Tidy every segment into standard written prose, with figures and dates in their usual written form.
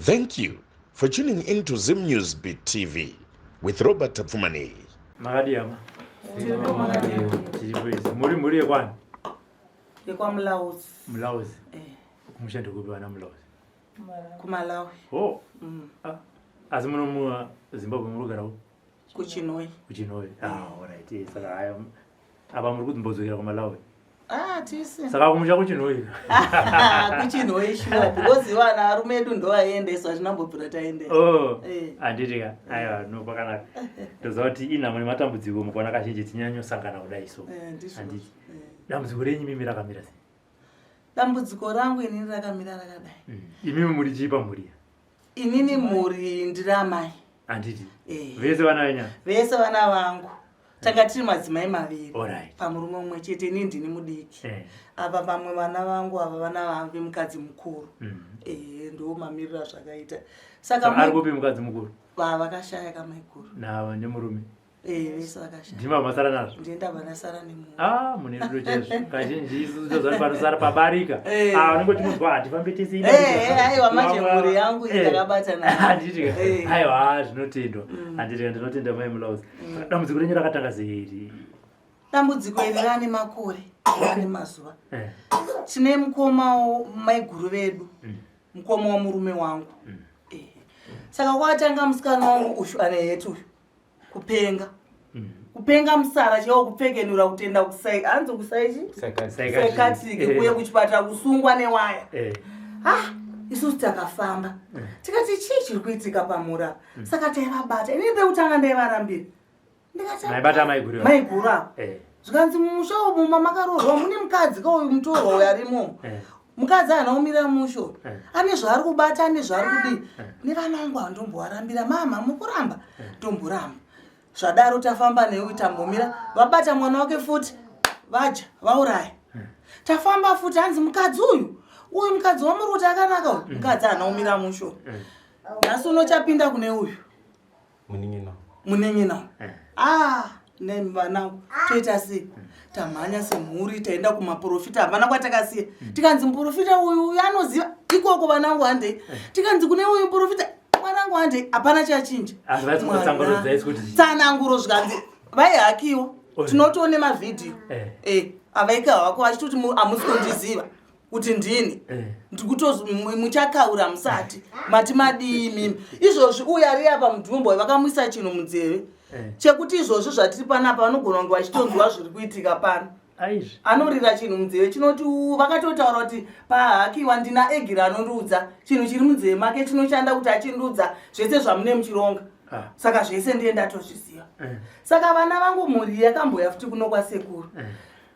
Thank you for tuning in to Zim News Beat TV with Robert Tapfumaneyi. Makadii hama? Tiripo isu. Muri mhuri yekwani? YekwaMulauzi. Mulauzi. Eh. Kumusha ndikupi vana Mulauzi? KuMalawi. Oh. Ah, asi muno mu Zimbabwe muri kugara kupi? KuChinhoyi. KuChinhoyi. Ah, all right. Eh, saka haya apa muri kudzimbodzokera kuMalawi. Ah, tisi. Saka kumusha kuChinhoyi. KuChinhoyi shuwa because vana varume edu ndovaendeswa tinambobvira taendesa. Oh. Eh. Handiti ka. Aiwa, no pakanaka. Ndoziva kuti inhamo nematambudziko mukuona kazhinji tinyanyosangana kudai so. Eh, ndizvo. Handiti. Eh. Dambudziko renyu mimi rakamira sei? Dambudziko rangu inini rakamira rakadai. Imimi muri chii pamhuri? Inini mhuri ndiri amai. Handiti. Eh. Vese vana venyu? Vese vana vangu. Tanga tiri madzimai maviri. Alright. Pamurume umwe chete inini ndini mudiki. Eh. Apa vamwe vana vangu ava vana vemukadzi mukuru. Eh, ndo mamiriro azvakaita. Saka Ari kupi mukadzi mukuru? Vakashaya kamaikuru. Navo nemurume. Eh, vese vakashaya. Ndima masara nazvo. Ndiye ndabva ndasara nemunhu. Ah, mune rudo chaizvo. Kazhinji isu tozvari panosara pabarika. Eh. Ah, unenge uchinzwa hatifambe tese Eh, eh, aiwa manje mhuri yangu Eh. ndakabata nayo. Handiti ka. Eh. Aiwa, zvinotendwa. Handiti ka, ndinotenda mai Mulauzi. Saka dambudziko renyu rakatanga sei iri? Dambudziko iri rane makore, rane mazuva. Eh. Tine mukoma maiguru vedu. Mukoma wamurume wangu. Eh. Saka kwatanga musikana wangu ushu ane heti uyu. Kupenga. Kupenga musara chaiwo kupfekenura kutenda kusai hanzi kusaichi psychiatric kuye kuchipatara kusungwa newaya. Ah, isusu takafamba tikati chii chiri kuitika pamhuri apa. Saka taivabata, inini pekutanga ndaivarambira. Ndikati Maibata maiguru ava? Maiguru ava. Zvikanzi mumusha umu mamakaroorwa mune mukadzi ka uyu mutorwa uyu arimo. Mukadzi haana kumira musho. Ane zvaari kubata, ane zvaari kudii. Nevana vangu handombovarambira, mama mukuramba ndomboramba. Zvadaro tafamba neuyu tambomira, vabata mwana wake futi, vadya, vauraya. Tafamba futi hanzi mukadzi uyu, uyu mukadzi wamuri kuti akanaka uyu, mukadzi haana kumira musho. Nhasi unochapinda kune uyu. Munin'ina. Munin'ina. Ah, nemi vanangu, toita sei? Tamhanya semhuri, taenda kumaprofita, hapana kwatakasiya. Tikanzi muprofita uyu uyu anoziva ikoko vanangu handei. Tikanzi kune uyu muprofita mwanangu handei, hapana chachinja. Asi vaiti kutsananguro dzaisi kuti chii? Tsananguro zvikanzi vaihakiwa. Tinotoone mavhidhiyo. Avaika hako vachitoti hamusi kundiziva kuti ndini. Ndikutozi muchakaura musati mati madii imimi. Izvozvi uyu ari apa mudhumbo vakamuisa chinhu munzeve. Chekuti izvozvi zvatiri panapa vanogona kunge vachitonzwa zviri kuitika pano. Aizvi. Anorira chinhu munzeve chinoti vakatotaura kuti pahakiwa ndina Egira anondiudza chinhu chiri munzeve make chinoshanda kuti achindiudza zvese zvamune muchironga. Saka zvese ndiye ndatozviziva. Saka vana vangu mhuri yakamboya futi kuno kwasekuru.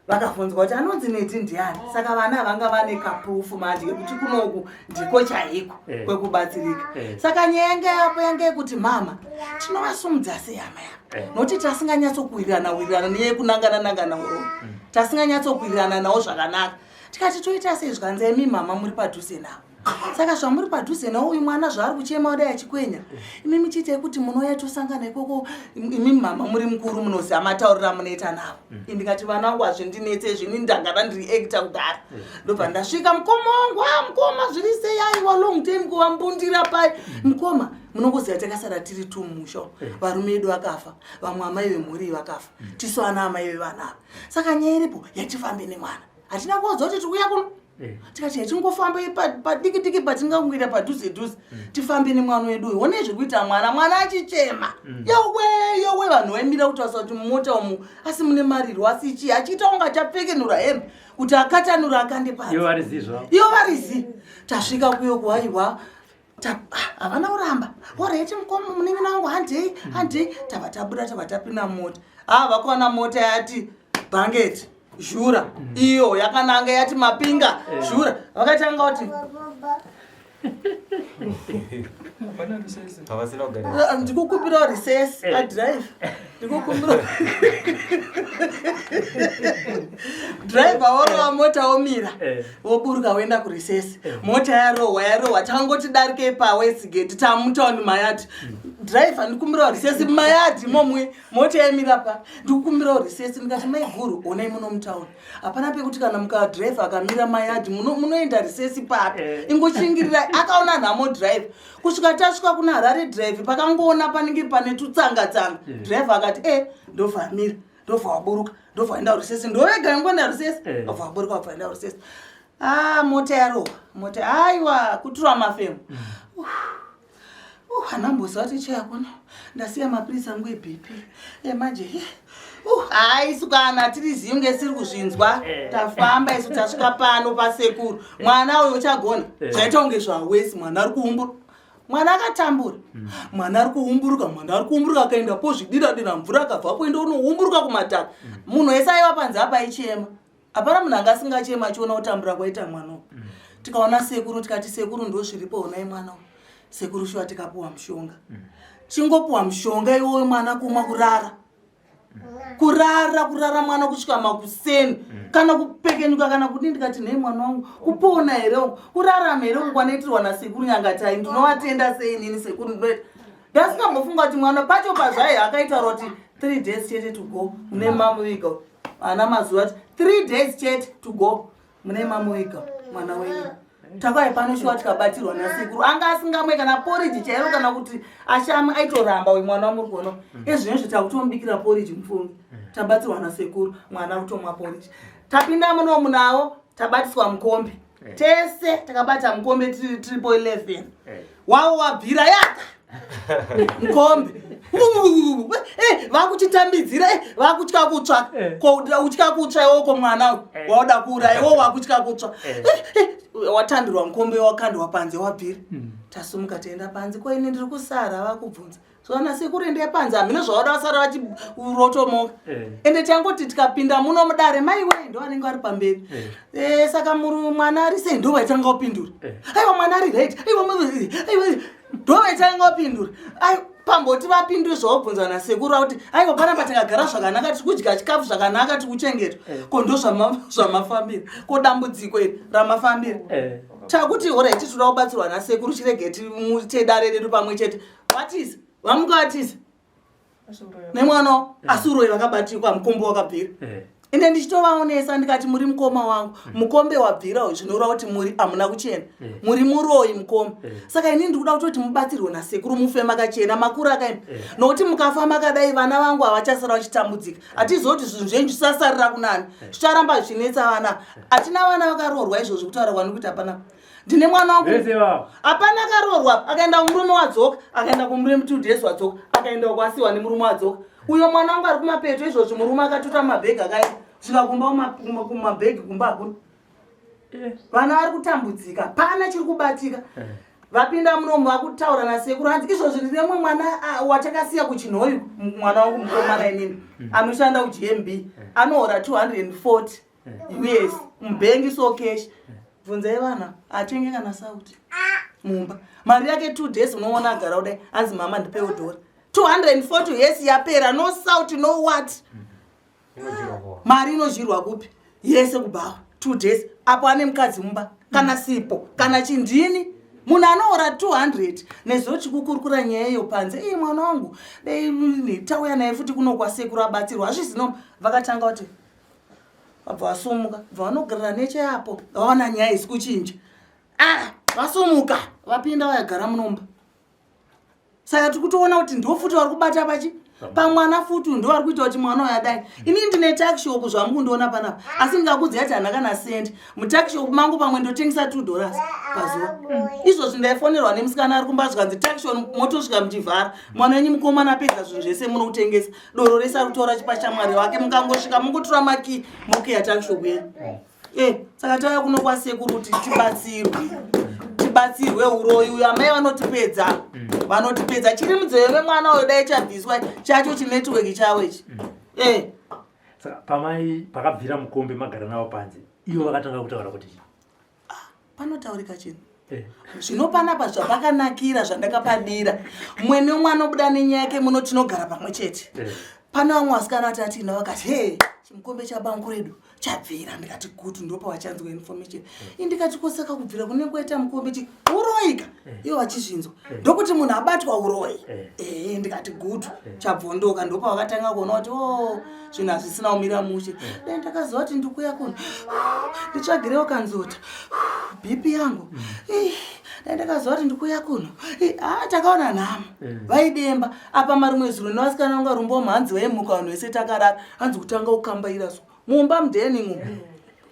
Vakabvunzwa kuti anonzi Neti ndiani. Saka vana vanga vane kapufu manje yekuti kunoku ndiko chaiko kwekubatsirika. Saka nyaya yanga yapo yanga yekuti mama tinovasumudza sei hama yavo. Nokuti tasinganyatsokuwirirana wirirana neyekunangana nangana uroyi. Tasinganyatsokuwirirana nawo zvakanaka. Tikati toita sei zvikanzi imi mama muri padhuze navo. Saka zvamuri padhuze nawo uyu mwana zvaari kuchema kudai achikwenya. Imi muchiita yekuti munouya tosangana ikoko, imi mama muri mukuru munoziva matauriro amunoita navo. Ini ndikati vana vangu hazvindinetse izvi, ini ndangana ndiri actor kudhara. Ndobva ndasvika mukoma wangu, ah mukoma zviri sei, aiwa long time kuvambundira pai. Mukoma munongoziva takasara tiri two mumusha umu. Varume vedu vakafa, vamwe amai vemhuri iyi vakafa. Tisu ana amai vevana ava. Saka nyaya iripo yatifambe nemwana. Hatina kuudza kuti tikuuya kuno. Tikati hatingofambe padiki diki patingangoita padhuze dhuze. Tifambe nemwana wedu uyu. One zviri kuita mwana, mwana achichema. Yowe, yowe, vanhu vaimira kutaurisa kuti mumota umu asi mune mariro, asi chii, achiita kunge achapfekenura hembe kuti akatanura akande panze. Ivo vari zii zvavo. Ivo vari zii. Tasvika kuyo kuhaiwa. Havana kuramba. Oreti mukoma munin'ina wangu handei, handei. Tava tabuda, tava tapinda mumota. Vakaona mota yati bhanget zhura. Iyo yakananga yati mapinga zhura. Vakatanga kuti Havasina kugara. Ndikukumbirawo recess, adrive. Ndikukumbirawo. Driver worova mota womira. Woburuka woenda kurecess. Mota yarohwa, yarohwa. Tangoti darike pa Westgate, tamutauni mayati. Driver, ndikumbirawo risesi mumayadhi momwe mota yaimira pa. Ndikukumbirawo risesi. Ndikati, maiguru, onai muno mutauni hapana pekuti kana mukadhiraivha akamira mayadhi munoenda risesi papi? Ingochingirira. Akaona nhamo driver kusvika tasvika kuna Harare Drive, pakangoona panenge pane tutsanga-tsanga. Driver akati e, ndobva amira, ndobva waburuka, ndobva waenda kurisesi. Ndovega ingoenda risesi. Ndobva waburuka, wabva waenda kurisesi. Ah, mota yarohwa mota. Aiwa, kuturwa mafemo. Hanamboziva kuti chiyakona ndasiya mapirisi angu eBP emanje. Hai, isu kana tiri ziunge siri kuzvinzwa. Tafamba isu, tasvika pano pasekuru. Mwana uyo uchagona. Zvaita kunge zvawesi. Mwana ari kuumbura, mwana akatambura, mwana ari kuumburuka, mwana ari kuumburuka. Akaenda pozvidira dira mvura, akabva poenda unoumburuka kumataka. Munhu wese aiva panze apa aichema. Hapana munhu anga asingachema achiona kutambura kwaita mwana uyu. Tikaona sekuru, tikati, "Sekuru, ndo zviripo, onai mwana uyu." Sekuru shuwa, tikapuwa mushonga. Chingopuwa mushonga iwoyo, mwana kumwa, kurara, kurara, kurara mwana kusvika makuseni, kana kupekenyuka kana kudii. Ndikati, "Nhei mwana wangu, kupona here uku, kurarama here uku kwanoitirwa nasekuru Nyangatai? Ndinovatenda sei inini sekuru?" Ndinoita ndasingambofunga kuti mwana pacho pazvai akaitaura kuti 3 days chete to go, mune mamuviga ana mazuva ati 3 days chete to go, mune mamuviga mwana wenyu. Takauya pano shuwa, tikabatirwa nasekuru. Anga asingamwe kana poriji chairo, kana kuti ashame aitoramba. Uyu mwana wamuri kuona ezvinezvi takutomubikira poriji, mufungi. Tabatsirwa nasekuru, mwana kutomwa poriji. Tapinda munomu nawo, tabatiswa mukombe tese, takabata mukombe tiri triple 11. Wavo wabvira yaka mukombe. Vakuchitambidzira, vakutya kutsva. Utya kutsva iwoko, mwana uyu wauda kuuraya iwo wakutya kutsva. Watambirwa mukombe, wakandwa panze, wabvira. Tasumuka, taenda panze. Koini ndiri kusara, vakubvunza zvana sekuru, endai panze, hamene zvavada vasara vachirotomoka. Ende tangoti tikapinda muno mudare, maiwei, ndo vanenge vari pamberi. Saka muri mwana ari sei? Ndo vaitanga kupindura. "Aiwa, mwana ari right, aiwa, aiwa." Ndo vaitanga kupindura. Ai, pamboti vapindure zvavabvunzwa nasekuru, akuti, "Aiwa, panapa takagara zvakanaka, tiri kudya chikafu zvakanaka, tiri kuchengetwa." Ko ndo zvamafambira? Ko dambudziko iri ramafambira? Takuti alright, toda kubatsirwa nasekuru, chirege timuite dare redu pamwe chete. Vatisa, vamuka, vatisa nemwana, asi uroyi vakabatikwa, mukombe wakabvira. Ende ndichitovaonesa, ndikati, "Muri mukoma wangu, mukombe wabvira uyu, zvinoreva kuti muri hamuna kuchena, muri muroyi, mukoma. Saka inini ndikuda kutoti mubatsirwe nasekuru, mufe makachena, makuru akaenda, nokuti mukafa makadai, vana vangu havachasara vachitambudzika. Hatizoti zvinhu zvenyu zvisasarira kunani, zvicharamba zvichinetsa vana. Hatina vana vakaroorwa izvozvo, kutaura kwani kuti hapana. Ndine mwana wangu." Vese vavo? Hapana akaroorwa. Akaenda kumurume, wadzoka. Akaenda kumurume 2 days, wadzoka. Akaenda kwasiwa nemurume, wadzoka. Uyo mwana wangu ari kumapeto izvozvo, murume akatuta mabhegi, akaenda kusvika kumba, kumabhegi kumba hakuna. Vana vari kutambudzika, pana chiri kubatika. Vapinda munomu, vakutaura nasekuru, hanzi, "Izvozvi ndine mumwe mwana, ah, watakasiya kuChinhoyi, mwana wangu mukomana inini, anoshanda kuGMB, anohora 240 US mubhengi, so cash, bvunzai vana, atenge kana sauti mumba. Mari yake 2 days unoona agara kudai, anzi, 'Mama, ndipewo dhora.' 240 yes yapera, no sauti, no what." Inodyirwa kuwa. Mari inodyirwa kupi yese? Kubhawa 2 days apo ane mukadzi mumba, kana sipo, kana chindini. Munhu anohora 200 nezuva chikukurukura nyaya iyo panze. Ii, mwana wangu, dei tauya naye futi kuno kwasekuru abatsirwa. Hazvizino. Vakatanga kuti vabva vasumuka, bva vanogarira necheapo, vawana nyaya isi kuchinja. Ah, vasumuka, vapinda, vayagara munomba. Saka tiri kutoona kuti ndo futi vari kubata pachi pamwana futi, ndo vari kuita kuti mwana uyu adai. Inini ndine tuckshop, zvamukundiona panapa, asi ndingakudzia kuti hana kana sendi mutuckshop mangu. Pamwe ndotengesa $2 pazuva. Izvozvi ndaifonerwa nemusikana ari kumba, zvikanzi, "Tuckshop motosvika muchivhara, mwana wenyu mukomana apedza zvinhu zvese, munokutengesa doro rese, ari kutora chipa shamwari wake. Mukangosvika mungotora makii, mokiya tuckshop yenyu." Saka tauya kuno kwasekuru kuti tibatsirwe, tibatsirwe uroyi uyu. Amai vanotipedza, vanotipedza. Chiri munzeve memwana uyo dai chabviswa chacho, chinetwork chavo ichi. Saka pamai pakabvira mukombe, magara navo panze, ivo vakatanga kutaura kuti chii? Panotaurika chinhu. Zvino panapa zvapakanakira, zvandakapadira, mumwe nemumwe anobuda nenyaya yake muno, tinogara pamwe chete. Pane vamwe vasikana vatati vakati, "He, chimukombe chabangu redu." Chabvira. Ndikati gutu, ndopa wachanzwa information. Indikati kosaka kubvira kunenge kwaita mukombe chi uroika, ivo vachizvinzwa, ndokuti munhu abatwa uroi. Ee, ndikati gutu, chabvondoka. Ndopa vakatanga kuona kuti o, zvinhu hazvisina kumira mushe. Dai ndakaziva kuti ndikuya kuno, nditsvagirewo kanzota BP yangu. Ih, dai ndakaziva kuti ndikuya kuno. Ih, ah, takaona nhamo. Vaidemba apa marimwe zuro nevasikana vanga rumbo mhanzi vaimuka vanhu vese takarara, hanzi kutanga kukambaira so mumba mudheni umu,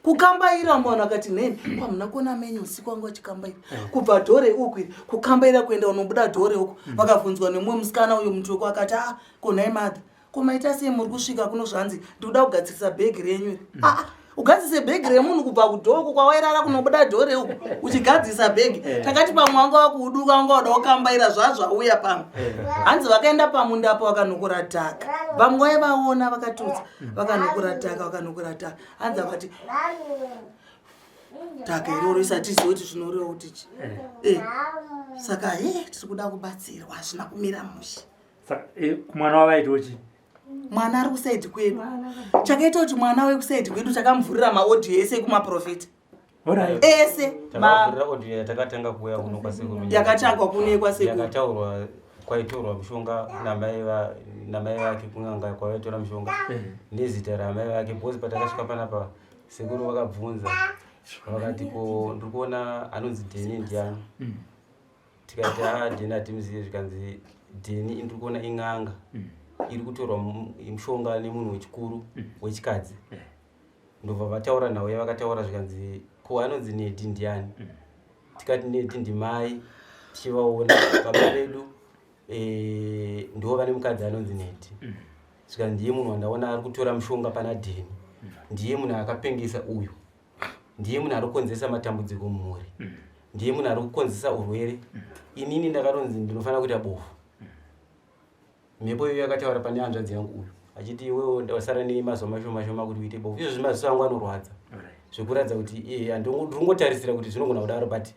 kukambaira. Munhu akati neni kwamuna kuona menyu usiku wanga vachikambaira kubva dhore uku iri, kukambaira kuenda unobuda dhore uku. Vakabvunzwa nemumwe musikana uyo mutoko, akati, "A, konhai madha, ko maita sei muri kusvika kuno?" Zvanzi, "Ndikuda kugadzirisa bhegi renyu iri." Aa, ugadzise bhegi remunhu kubva kudhoko kwawairara kunobuda dhore uku, uchigadzisa bhegi? Takati pamwe wanga wakuuduka, wanga wada kukambaira, zvazvauya pamwe. Hanzi vakaenda pamunda apo, vakanokora dhaka. Vamwe vaivaona vakatudza, vakanokora dhaka, vakanokora dhaka. Hanzi akati dhaka iroro isatizive kuti zvinoreva kuti chi. Saka he, tiri kuda kubatsirwa, hazvina kumira mushe. Saka kumwana wavaitiwo chi? Mwana ari kusaidi kwedu. Chakaita kuti mwana wekusaidi kwedu, takamuvhurira maaudio ese ekumaprofita ese. Takavhurira audio yatakatanga kuuya kuno kwasekuru. Yakatangwa kuno kwasekuru. Yakataurwa kwaitorwa mushonga namai vake, kun'anga kwavaitora mushonga, nezita ramai vake, because patakasvika panapa sekuru vakabvunza, vakati, "Ko ndiri kuona anonzi Dheni, ndiani?" Tikati, "A, Dheni hatimuzive." Zvikanzi, "Dheni ndiri kuona in'anga iri kutorwa mushonga nemunhu wechikuru wechikadzi." Ndobva vataura nhau yavakataura. Zvikanzi, "Ko anonzi Nedi ndiani?" Tikati, "Nedi ndimai tichivaona, baba vedu ndo vane mukadzi anonzi Nedi." Zvikanzi, "Ndiye munhu wandaona ari kutora mushonga pana Dheni, ndiye munhu akapengesa uyu, ndiye munhu ari kukonzeresa matambudziko mumhuri, ndiye munhu ari kukonzeresa urwere. Inini ndakatonzi ndinofanira kuita bofu." Mhepo iyoyo yakataura pane hanzvadzi yangu uyu achiti, "Iwewo ndasara nemazuva mashoma shoma kuti uite bofu." Izvozvi maziso angu anorwadza zvekuratidza kuti ndiringotarisira kuti zvinogona kudaro, but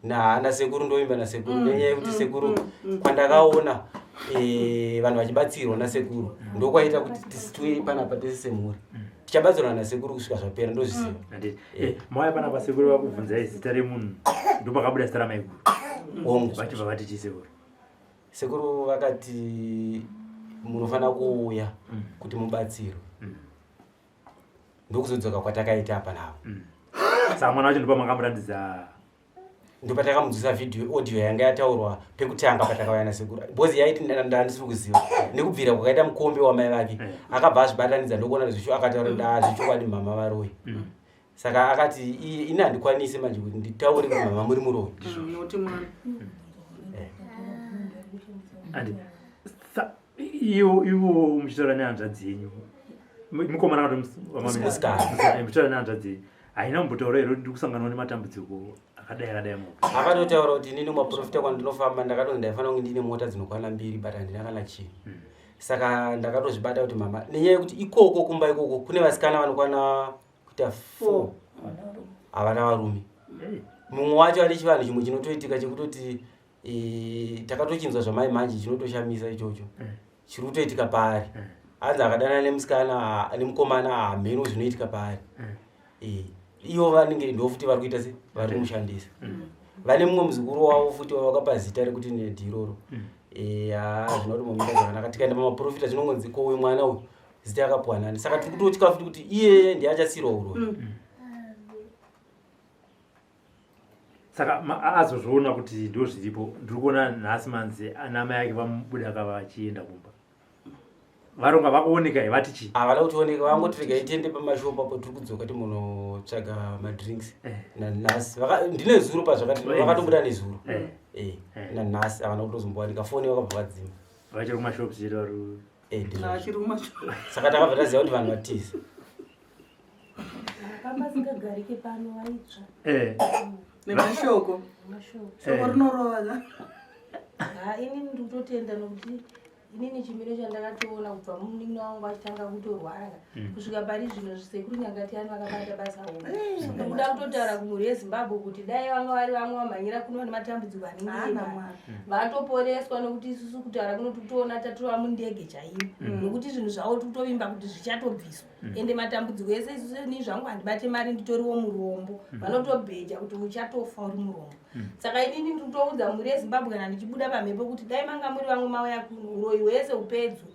nasekuru ndoimba nasekuru nenyaya yekuti sekuru kwandakaona vanhu vachibatsirwa nasekuru, ndokwaita kuti tisitwe panapa tese semhuri tichabatsirwa nasekuru kusvika zvapera, ndozviziva. Handiti mauya panapa, sekuru vakubvunzai zita remunhu, ndopakabuda zita ramaiguru? Hongu. Vachibva vati chii sekuru? Sekuru vakati munofanira kuuya kuti mubatsirwe. Ndokuzodzoka kwatakaita apa navo. Saka mwana wacho ndopamakamuratidza? Ndopatakamudzisa video, audio yanga yataurwa pekutanga patakauya nasekuru, because yaiti ndandisiri kuziva nekubvira kwakaita mukombe wamai vake. Akabva azvibatanidza, ndokuona zvisho, akataura nda zvechokwadi, mama varoi. Saka akati iye, ini handikwanisi manje kuti nditaure kuti mama muri muroi. Nokuti mwana Andi iwo muchitaura nehanzvadzi yenyu, mukomana kana kuti Musikana. Muchitaura nehanzvadzi yenyu, haina kumbotaura here kuti ndiri kusanganawo nematambudziko akadai akadai muupenyu? Akatotaura kuti inini kumaprofita kwandinofamba ndakatonzi ndaifanira kunge ndine mota dzinokwana mbiri, but handina kana chinhu. Saka ndakatozvibata kuti mama, nenyaya yekuti ikoko kumba ikoko kune vasikana vanokwana kuita four, havana varume. Mumwe wacho ane chivanhu chimwe chinotoitika chekutoti takatochinzwa zvamai manje, chinotoshamisa ichocho chiri kutoitika paari. Hanzi akadanana nemusikana, nemukomana, hamheno zvinoitika paari. Ivo vanenge ndo futi vari kuita se vari kumushandisa. Vane mumwe muzukuru wavo futi wavakapa zita rekuti Nedi iroro. Ha, zvina kuti momira zvakanaka. Tikaenda pamaprofita zvinongonzi, "Ko uyu mwana uyu zita akapuwa nani?" Saka tiri kutotya futi kuti iye ndiye achasiyirwa uroyi. Saka azozviona kuti ndo zviripo. Ndiri kuona nhasi manzi ana mai ake vamubuda kava vachienda kumba, varonga vakuoneka he, vati chii? Havana kutioneka, vangoti regai tiende pamashopu apo, tiri kudzoka timunotsvaga madrinks. Nanhasi ndine zuro pazvakati vakatobuda nezuro. Nanhasi havana kutozombowanika, foni vakabva vadzima. Vachiri kumashops chete vari? Ndizvozvo. Achiri kumashure. Saka takabva taziva kuti vanhu vatiza. Pamasingagarike pano, vaitsva. Nemashoko. Nemashoko. Shoko rinorova ka. Ha, inini ndikutotenda nokuti inini chimiro chandakatoona kubva munin'ina wangu achitanga kutorwara kusvika pari zvino, zvisekuru Nyangatiyani vakabata basa hombe. Ndikuda kutotaura kumhuri yeZimbabwe kuti dai vanga vari vamwe vamhanyira kuno nematambudziko anenge Ana ema Mwari. Vatoporeswa, nokuti isusu kutaura kuno tikutoona tatova mundege chaimo, nokuti zvinhu zvavo tikutovimba kuti zvichatobviswa. Ende matambudziko ese isusu, ni zvangu handibate mari, nditoriwo murombo. Vanotobheja kuti uchatofa uri murombo. Saka inini ndinotoudza mhuri yeZimbabwe kana ndichibuda pamhepo kuti dai manga muri vamwe mauya kuno, uroyi hwese upedzwe.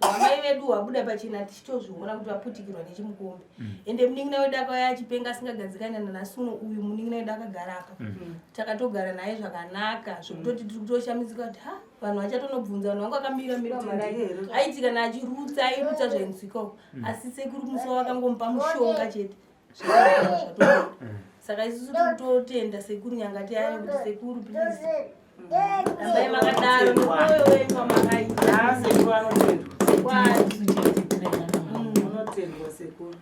Hwamai vedu hwabuda pachena, tichitozviona kuti vaputikirwa nechimukombe. Ende munin'ina wedu akauya achipenga, asingagadzikani nanhasi uno. Uyu munin'ina wedu akagara apa, takatogara naye zvakanaka zvekutoti tiri kutoshamisika kuti ha, vanhu vachatonobvunza vanhu vangu vakamira mira maraini. Aiti kana achirutsa, airutsa zvainzwikawo, asi sekuru musi wakangomupa mushonga chete, zvatobuda. Saka isusu tiri kutotenda sekuru Nyangatayani kuti sekuru, please rambai makadaro nemwoyo wenyu wamakaita. Ah, sekuru anotendwa. Kwati. Unotendwa, sekuru.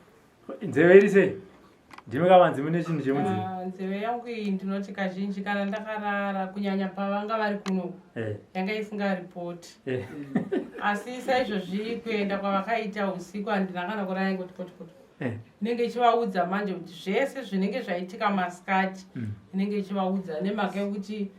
Nzeve iri sei? Ndimi kavanzi mune chinhu chemunzeve. Ah, nzeve yangu iyi ndinoti kazhinji kana ndakarara, kunyanya pavanga vari kunoku, yanga isingaripoti. Asi saizvozvi kuenda kwavakaita usiku, handina kana kurara, ingoti koti koti. Inenge ichivaudza manje kuti zvese zvinenge zvaitika masikati, inenge ichivaudza nemhaka yekuti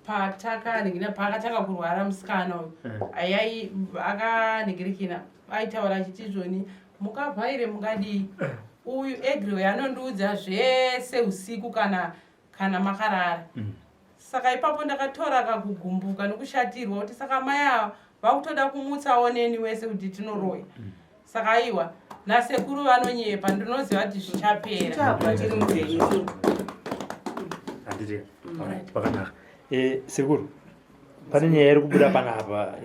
patakanhingina, paakatanga kurwara musikana uyu, ayai akanhingirikina, aitaura achiti izvoni mukavhaire mungadii. Uyu Egriwe anondiudza zvese usiku kana makarara. Saka ipapo ndakatora kakugumbuka nokushatirwa kuti saka mai ava vakutoda kumutsawo neni wese kuti tinoroya. Saka aiwa, nasekuru vanonyepa, ndinoziva kuti zvichapera. Chapa chiri mupenyu. Handiti? Alright, pakanaka. Sekuru, pane nyaya iri kubuda panapa.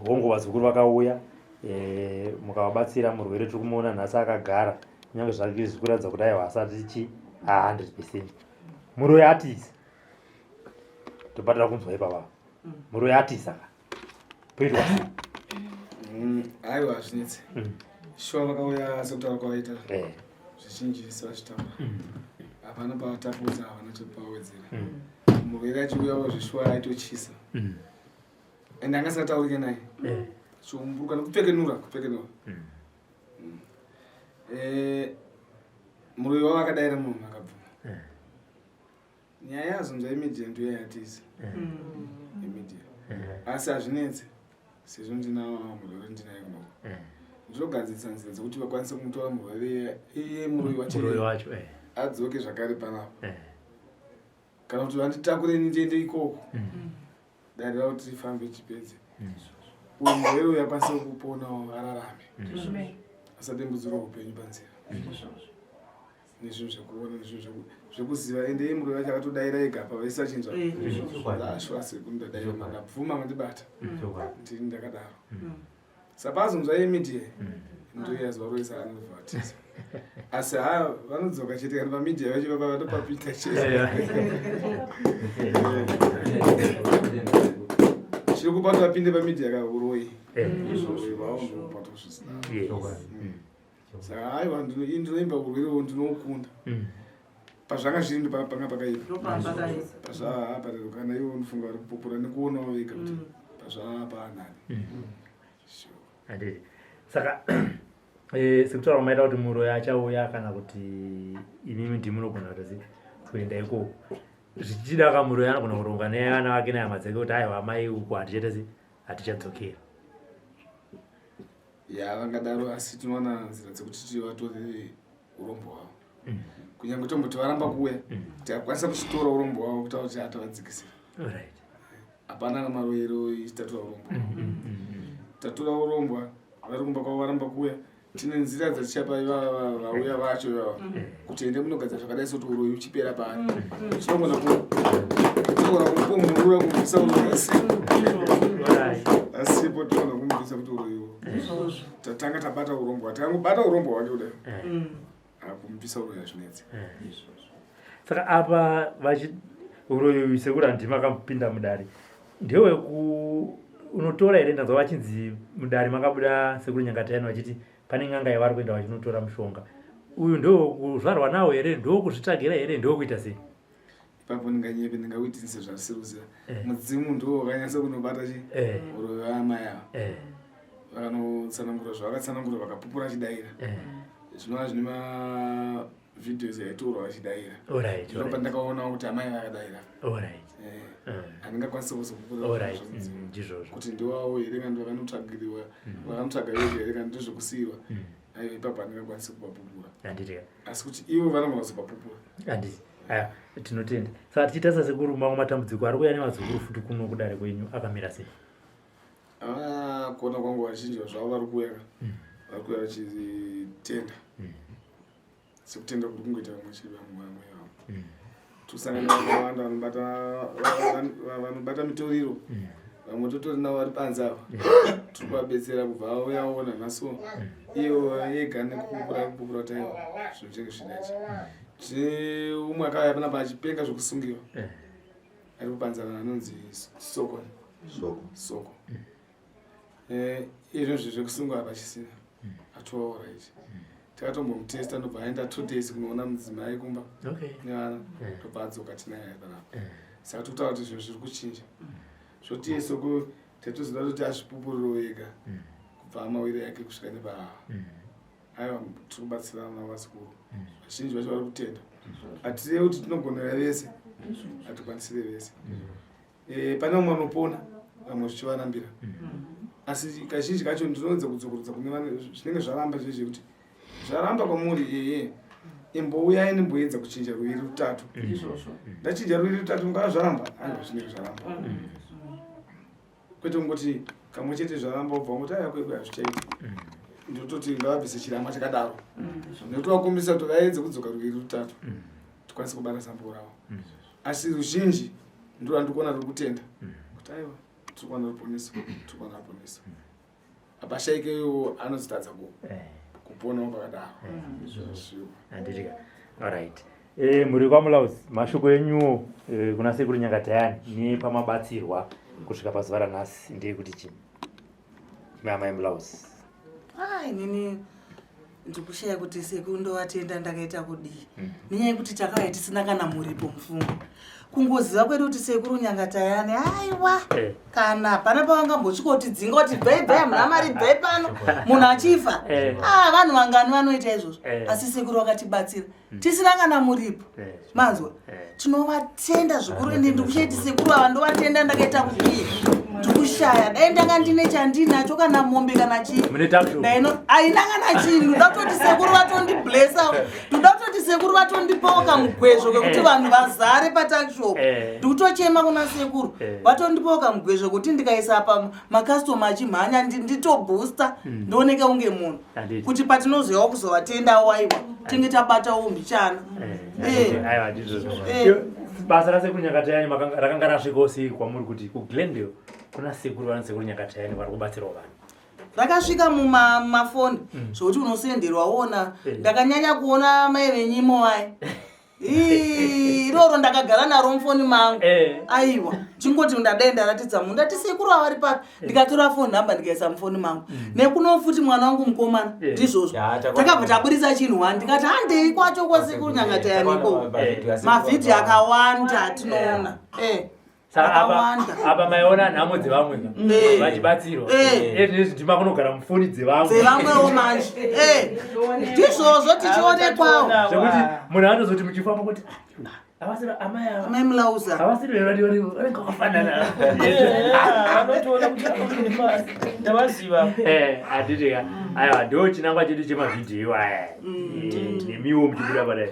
Hongu, vazukuru vakauya, mukavabatsira. Murwere tiri kumuona nhasi akagara, kunyange zvake zvikuratidza kuti aiwa, asati chi 100%. Muroyi atiza, tobatira kunzwa ipapa. Muroyi atiza ka, poitwa sei? Aiwa, hazvinetsi. Shuwa, vakauya sekutaura kwavaita. Zvizhinji sevachitaura, hapana patapudza, havana chepawedzera. Murwere achiuyawo zveshuwa aitotyisa and anga asingataurike naye, chiumburuka nekupfekenura kupfekenura. Muroyi wavo akadaira munhu akabvuma. Nyaya yazonzwa imedia, ndiyo yatiza imedia, asi hazvinetsi sezvo ndina murwere, ndinaye kunoko. Ndinogadzirisa nzira dzekuti vakwanise kumutora murwere iye, muroyi wacho. Muroyi wacho. Adzoke zvakare panapa, kana kuti vanditakure ndiende ikoko. Darira kuti tifambe chipedze, uyu murwere uyu akwanise kuponawo, ararame, asadembudzirwa upenyu panzira nezvinhu zvekuona, nezvinhu zvekuziva. Ende iye murwere wacho akatodaira ega apa vese achinzwa ashwa, "Sekuru, ndadaira, makabvuma, mandibata, ndini ndakadaro." Saka azonzwa yemedia, ndo yazovaroisa, anobva vatiza. Asi ha, vanodzoka chete kana pamedia vacho vapa vatopapika chete. Chiri kupa kuti vapinde pamedia ka uroyi. Uroyi hwavo ndokupa zvisina. Saka aiwa, ini ndinoimba urwerewo ndinoukunda. Pazvanga zviri ndo panga pakaipa. Ndopapakaipa. Pazvaa kana ivo unofunga vari kupupura nekuonawo vega kuti pazvaa paanani. Sure. Handiti? Saka sekutaura kwamaita kuti muroyi achauya, kana kuti imimi ndimunogona kuti kuenda ikoko, zvichida kamuroyi anogona kuronga nevana vake nehama dzake kuti aiwa, mai, uku hatichaita se hatichadzokera. Ya, vangadaro, asi tinowana nzira dzekuti tivatore urombo hwavo. Kunyange tomboti varamba kuuya, tikakwanisa kuchitora urombo hwavo, kutaura kuti hatavadzikisira. Hapana namaroyero ichitatora urombo. Tatora urombwa, vari kumba kwavo varamba kuuya, tine nzira dzatichapa ivava vauya vacho ivava kuti ende munogadzira zvakadai sekuti uroyi uchipera paari. Tinogona kumupumurura, kumubvisa uroyi asipo, tinogona kumubvisa kuti uroyiwo tatanga tabata urombwa, takangobata urombwa hwake kudai, akumubvisa uroyi hazvinetsi. Saka apa vachi uroyi uyu, sekuru, handima akapinda mudare, ndeweku unotora here? Ndanzwa vachinzi mudare makabuda sekuru Nyangatayani vachiti pane n'anga yavari kuenda vachinotora mushonga uyu. Ndewekuzvarwa nawo here? Ndewekuzvitsvagira here? Ndewekuita sei? Ipapo ndinganyepe, ndingakuitinise zvasiri kuziva. Mudzimu ndiwo wakanyatsa kunobata chi uroyi waamai ava. Vakanotsanangura zvavakatsanangura, vakapupura achidaira, zvinova zvine mavideos aitorwa achidaira. Ndo pandakaonawo kuti amai vakadaira. Handingakwanisi kuzopupura mm, kuti ndiwawo here kana vakanotsvagiriwa mm. vakanotsvaga vega here kana ndezvekusiyiwa mm. Aiwa, ipapo handingakwanisi kuvapupura, asi kuti ivo vanogona kuzopapupura. Handiti aya, tinotenda. Saka tichiita sasekuru, mamwe matambudziko ari kuuya nevazukuru futi kuno kudare kwenyu akamira sei? Ah, kuona kwangu vazhinji zvavo vari kuuya, vari kuuya vachitenda sekutenda kuri kungoita vamwe chiri vamwe vamwe vavo. Tosangana vakawanda vanobata mitoriro, vamwe totori navo vari panze ava, tiri kuvabetsera kubva vauya vaona nhasi iyo yega nekupupura kupupura kuti aiwa, zvinhu zvinenge zvidachi. Tine umwe akauya panapa achipenga zvekusungiwa, ari kupanzana, anonzi Soko. Soko. Soko. Izvozvi zvekusungwa hapachisina, atova alright. Takatombomutesta, ndobva aenda 2 days kunoona mudzimai kumba nevana, ndobva adzoka, tinaye panapa. Saka tikutaura kuti zvinhu zviri kuchinja. Zvoti Soko tatozoda kuti azvipupuriro ega kubva amawiri yake kusvika nepa. Aiwa, tiri kubatsirana navazukuru, vazhinji vacho vari kutenda. Hatireve kuti tinogonera vese, hatikwanisire vese. Pane vamwe vanopona, vamwe zvichivarambira, asi kazhinji kacho ndinoedza kudzokorodza kune zvinenge zvaramba zvezve kuti zvaramba kwamuri, ehe, imbouyai ndimboedza kuchinja ruviri rutatu. Ndachinja ruviri rutatu, mukava zvaramba, aiwa, zvinenge zvaramba, kwete kungoti kamwe chete zvaramba ubva wangoti aya kwekwe hazvichaiti. Ndototi ngavabvise chirama chakadaro nekuti vakumbisa kuti vaedze kudzoka ruviri rutatu, tikwanise kubata zambuko ravo. Asi ruzhinji ndo randiri kuona ruri kutenda kuti aiwa, tiri kuwana ruponeso, tiri kuwana ruponeso. Hapashaikewo anozotadza kuponawo pakadaro. Zviwo. Handitika. Alright, mhuri kwaMulaus, mashoko enyuwo kuna Sekuru Nyangatayani nepamabatsirwa kusvika pazuva ranhasi ndeyekuti chii, amai Mulaus? Ah, inini ndikushaya kuti sekuru ndovatenda ndakaita kudii, nenyaya yekuti takauya tisina kana muripo mufungo. Kungoziva kwedu kuti Sekuru Nyangatayani, aiwa, kana hapana pavangambosvika kuti dzinga kuti bvai bvai, hamuna mari, bvai pano, munhu achifa. Ah, vanhu vangani vanoita izvozvo? Asi sekuru vakatibatsira tisina kana muripo. Manzwa? Tinovatenda zvikuru. Ende ndikuchaiti sekuru ava ndovatenda ndakaita kudii, ndikushaya. Dai ndanga ndine chandinacho, kana mombe kana chii. Mune tuckshop. Ndaino haina kana chinhu. Ndoda kutoti sekuru vatondiblessa, ndoda kutoti sekuru vatondipawo kamugwezvo kekuti vanhu vazare patuckshop. Ndikutochema kuna sekuru vatondipawo kamugwezvo kuti ndikaisa pa makastoma achimhanya, nditoboosta, ndioneke kunge munhu, kuti patinozoyawo kuzovatendawo, aiwa, tinge tabatawo mbichana. Aiwa, ndizvozvo. Basa raSekuru Nyakatayani rakanga rasvikawo sei kwamuri kuti kuGlendale kuna sekuru vana Sekuru Nyakatayani vari kubatsirawo vanhu? Rakasvika mumafoni, zvokuti unosenderwa wona. Ndakanyanya kuona mai venyimo vai. Iroro ndakagara naro mufoni mangu. Aiwa, chingoti ndadai ndaratidza munhu, ndati sekuru avari papi, ndikatora phone number ndikaisa mufoni mangu. Nekuno futi mwana wangu mukomana, ndizvozvo. Takabva taburisa chinhu wani, ndikati handei kwacho kwaSekuru Nyangatayaniko, mavhidhiyo akawanda atinoona. Saka apa Akawanda. Apa maiona nhamo dzevamwe ka vachibatsirwa. Ezvinezvi ndima kunogara mufoni dzevamwe. Dzevamwewo manje. Ndizvozvo, tichionekwawo. Zvekuti munhu anozoti muchifamba kuti "Ah, havasiri amai ava?" Amai Mulauza. Havasiri vari vanenge vakafanana. Vanotoona kuti ndavaziva. Handiti ka? Aiwa, ndo chinangwa chedu chemavhidhiyo aya. Nemiwo muchibuda padai,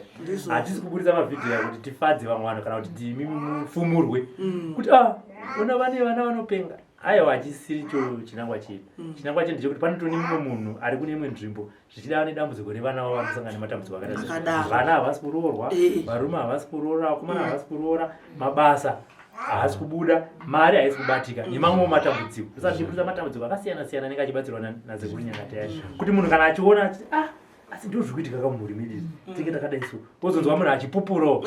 hatisi kuburitsa mavhidhiyo aya kuti tifadze vamwe vanhu kana kuti timi mufumurwe kuti a ona vane vana vanopenga. Aiwa, hachisiri cho chinangwa chedu. Chinangwa chedu ndechekuti panotoni mumwe munhu ari kune imwe nzvimbo, zvichida ane dambudziko revana vavo, vanosangana nematambudziko akaita se Akadaro. Vana havasi kuroorwa, varume havasi kuroora, vakomana havasi kuroora, mabasa haasi kubuda, mari haisi kubatika, nemamwewo matambudziko. Saka tichiburitsa matambudziko akasiyana siyana anenge achibatsirwa naSekuru Nyangatayani, kuti munhu kana achiona achiti, ah, asi ndo zviri kuitika kamumhuri medu izvi, tinge takadai. So wozonzwa munhu achipupurawo,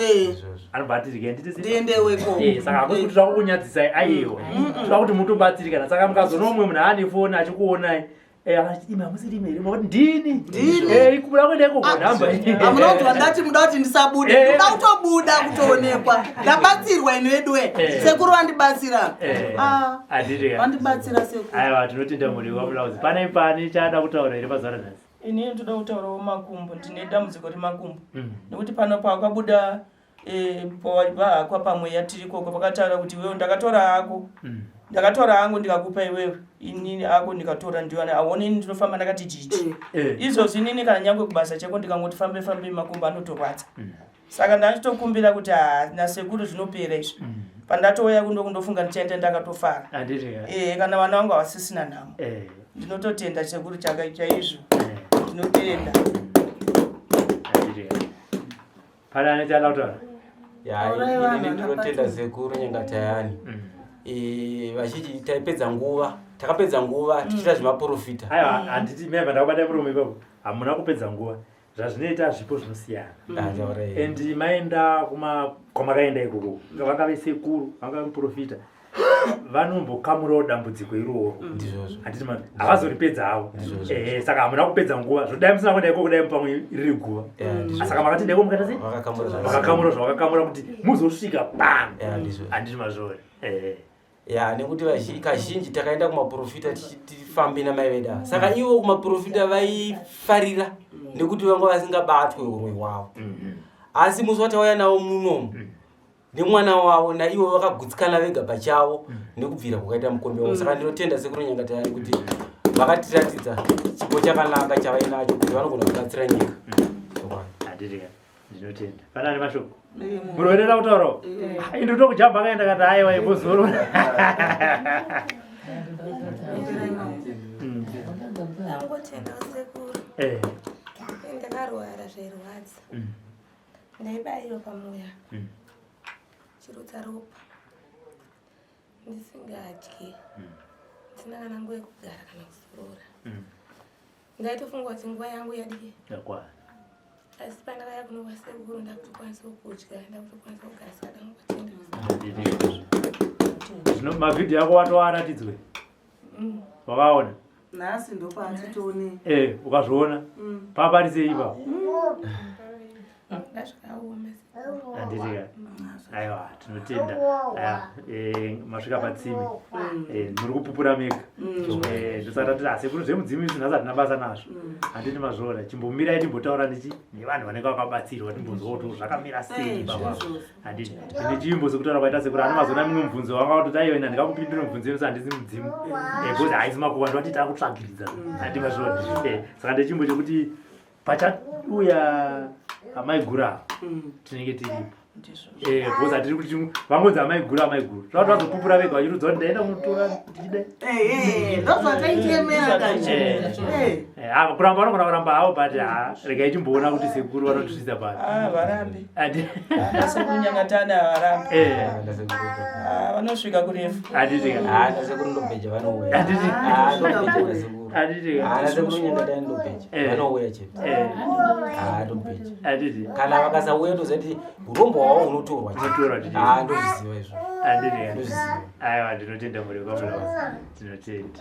anobva ati rega nditi Ndiendeweko. Saka hakusi kuti toda kukunyadzisai, aiwa, toda kuti mutobatsirikana. Saka mukazoona umwe munhu aane foni achikuonai, akati imi hamusiri imi here, makati ndini. Ndini. Ikubuda kuenda ikoko nhamba. Hamunonzwa ndati muda kuti ndisabude? Ndoda kutobuda kutoonekwa ndabatsirwa ino yedu. Sekuru vandibatsira. Ah, Handiti ka? vandibatsira sekuru. Aiwa, tinotenda mhuri waMulauzi. Pane chaada kutaura here pazuva ranhasi? Inini ndoda kutaurawo makumbo. Ndine dambudziko remakumbo, nekuti pano pakabuda Eh, pavahakwa pamweya tiri koko vakataura kuti iwewe ndakatora hako mm. ndakatora hangu ndikakupa iwewe inini ako ndikatora ndiwana aone ini ndinofamba ndakati jiji eh. eh. izvozvi inini kana nyangwe kubasa chako ndikangoti fambe fambe makumbo anotorwadza mm. saka ndachitokumbira kuti nasekuru zvinopera izvi mm. pandatouya kundo kundofunga ndichaenda ndakatofara ee kana vana vangu havasisina nhamo ndinototenda sekuru chaka chaizvo ndinotenda Pane ane chaada kutaura? Ya, ini ndinotenda sekuru Nyangatayani. Mm. Eh, vazhinji taipedza nguva, takapedza nguva mm. tichiita zvemaprofita. Aiwa, handiti meva ndakubata murume ipapo. Hamuna kupedza nguva. Zvazvinoita zvipo zvinosiyana. Mm. And maenda kuma kwamakaenda ikoko. Vangave sekuru, vangave muprofita. vanombokamurawo dambudziko iroro mm. handiti ma havazoripedza havo ehe saka hamuna kupedza nguva zvodai musina kuenda ikoko dai pamwe riri guva saka makati ndaiko mukaita sei vakakamura zvavakakamura kuti muzosvika pano handiti mazvori ehe ya nekuti kazhinji takaenda kumaprofita tichifambe namai vedu saka mm. ivo kumaprofita vaifarira nekuti vanga vasingabatwe uroi hwavo mm-hmm. asi musi watauya navo munomu mm. nemwana wavo naivo vakagutsikana vega pachavo mm. nekubvira kwakaita mukombe wavo saka ndinotenda sekuru nyangatayani kuti vakatiratidza chipo chakanaka chavainacho kuti vanogona kubatsira nyika mm. ndinotenda pane ane mashoko munoenera kutaurawo ah, indi tokujamba akaenda kati aiwa imbozorora eh. ndakarwara zvairwadza mm. Ndaibayiwa pamoyo apa mm. chirutsa ropa ndisingadyi mm. ndisina kana nguva yekugara kana kuzorora mm. ndaitofunga kuti nguva yangu yadii yakwana asi pandakaya kuno kwasekuru ndakutokwanisa kudya ndakutokwanisa kugara saka ndangotenda zvino mavhidhiyo ako watoaratidzwe mm. wakaona nhasi ndopaatitoone eh ukazviona mm. paparisei ipapo mm. Handiti ka aiwa tinotenda aya eh, masvika patsime mm. eh, muri kupupura mega mm. eh, ndosaka tati asekuru zvemudzimu izvi nhasi hatina basa nazvo mm. handiti mazviona chimbomirai timbotaura nechi nevanhu vanenge vakabatsirwa timbonzwa kuti zvakamira sei baba handiti tine chivimbo sekutaura kwaita sekuru ani mazona mimwe mubvunzo wanga watoti aiwa ina ndingakupindura mubvunzo yose handisi mudzimu because haisi makuva ndovati takutsvagiridza handiti mazviona saka ndechimbo chekuti pachauya amai guru ava mm. tinenge tiripo eh, because hatiri kuti vangonzi amai guru amai guru zvava vazopupura vega vachirudza kuti ndaenda kunotora ndichidai eh, eh, kuramba vanogona kuramba havo but ha regai timboona kuti sekuru vanotisvitsa pano ah, varambi sekuru nyangatana havarambi ah, vanosvika kurefu handiti sekuru ndobeja vanouya handiti sekuru nyangatana ndobeja eh. vanouya chete eh. ah, ndobeja handiti kana vakasauya toziva kuti urombo hwavo hunotorwa chete ah, ndozviziva izvo handiti aiwa ndinotenda muri kwamulazi ndinotenda.